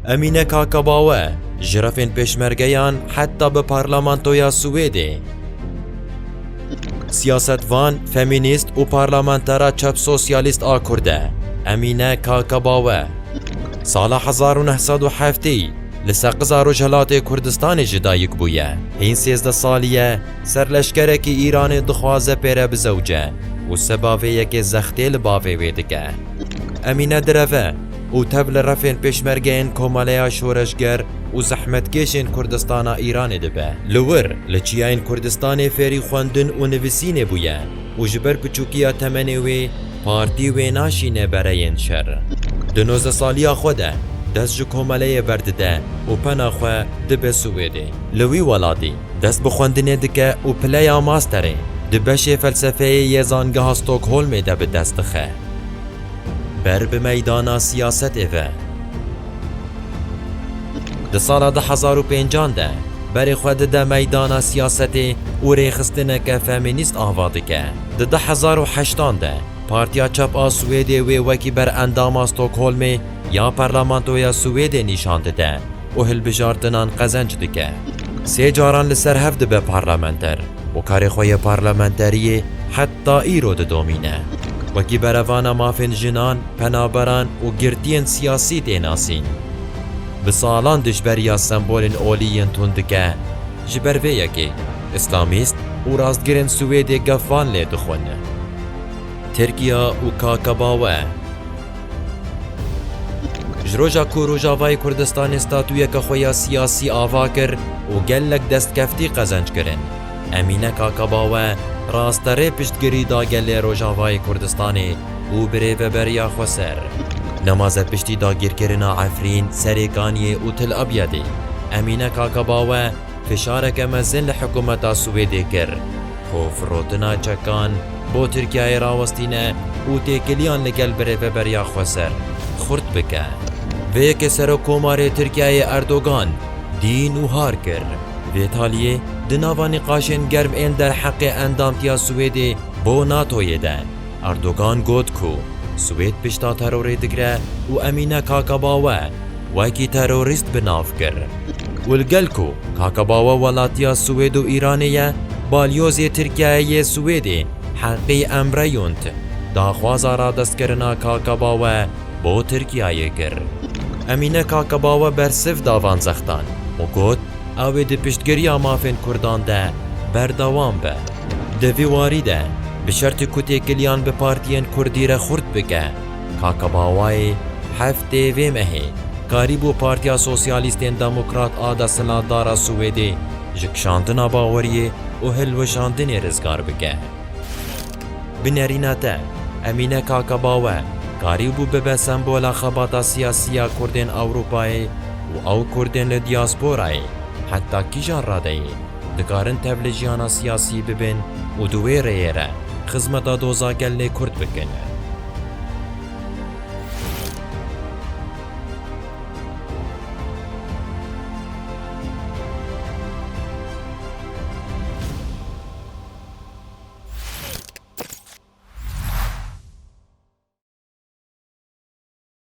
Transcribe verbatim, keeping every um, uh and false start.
Emîne Kakabawe, ji refên pêşmergeyan heta bi parlamentoya Swêdê. Siyasetvan, femînîst û parlamentera çep sosyalîst a Kurd e, Emîne Kakabawe. Sala hezar û neh sed û heftê li Seqiza Rojhilatê Kurdistanê ji dayik bûye. Hîn sêzdeh salî ye, serleşkerekî Îranê dixwaze pê re bizewce û seba vê yekê zextê li bavê wê dike. Emîne direve û tev li refên pêşmergeyên Komeleya Şoreşger û zehmetkêşên Kurdistana Îranê dibe. Li wir, li çiyayên Kurdistanê fêrî xwendin û nivîsînê bûye û ji ber piçûkiya temenê wê, partî wê naşîne bereyên şer. Di nozdeh saliya xwe de dest ji komeleyê berdide û pena xwe dibe Swêdê. Li wî welatî dest bi xwendinê dike û pileya masterê di beşê felsefeyê yê Zangeha Stockholmê de bi dest dixe. Ber bi meydana siyasetê ve. Di sala du hezar û pêncan de berê xwe dide meydana siyasetê û rêxistineke femînîst ava dike. Di du hezar û heştan de Partiya Çep a Swêdê wê wekî berendama Stockholmê ya Parlamentoya Swêdê nîşan dide û hilbijartinan qezenc dike. Sê caran li ser hev dibe parlamenter û karê xwe yê parlamenteriyê heta îro didomîne. Wekî berevana mafên jinan, penaberan û girtiyên siyasî tê nasîn. Bi salan dijberiya sembolên olî yên tund dike. Ji ber vê yekê, îslamîst û rastgirên Swêdê gef van lê dixwin. Tirkiye û Kakabawe. Ji roja ku Rojavayê Kurdistanê statûyeke xwe ya siyasî ava kir û gelek destkeftî qezenc kirin, Emîne Kakabawe rasterê piştgirî da gelê Rojavayê Kurdistanê û birêveberiya xweser. Nemaze piştî dagîrkirina Efrîn, Serêkaniyê û Til Abyedê, Emîne Kakabawe fişareke mezin li hikûmeta Swêdê kir ku firotina çekan bo Tirkiyeyê rawestîne û têkiliyan li gel birêveberiya xweser xurt bike. Vê yekê Serokkomarê Tirkiyeyê Erdogan dîn û har kir. Vê taliyê di nava nîqaşên germ ên derheqê endamtiya Swêdê bo NATOyê de, Erdogan got ku Swêd pişta terorê digire û Emîne Kakabawe wekî terorîst bi nav kir. Û li gel ku Kakabawe welatiya Swêd û Îranê ye, balyozê Tirkiyeyê yê Swêdê Heqî Emreyunt daxwaza radestkirina Kakabawe bo Tirkiyeyê kir. Emîne Kakabawe bersiv da van zextan û got, ew ê di piştgiriya mafên Kurdan de berdewam be. Di vî warî de, bi şertê ku têkiliyan bi partiyên Kurdî re xurt bike, Kakabawayê heftê vê mehê karîbû Partiya Sosyalîstên Demokrat a desthilatdar a Swêdê ji kişandina baweriyê û hilweşandinê rizgar bike. Bi nerîna te, Emîne Kakabawe karîbû bibe sembola xebata siyasî ya Kurdên Ewropayê û ew Kurdên li diyasporayê heta kîjan radeyê dikarin tev li jiyana siyasî bibin û di wê rêyê re xizmeta doza gelê Kurd bikin.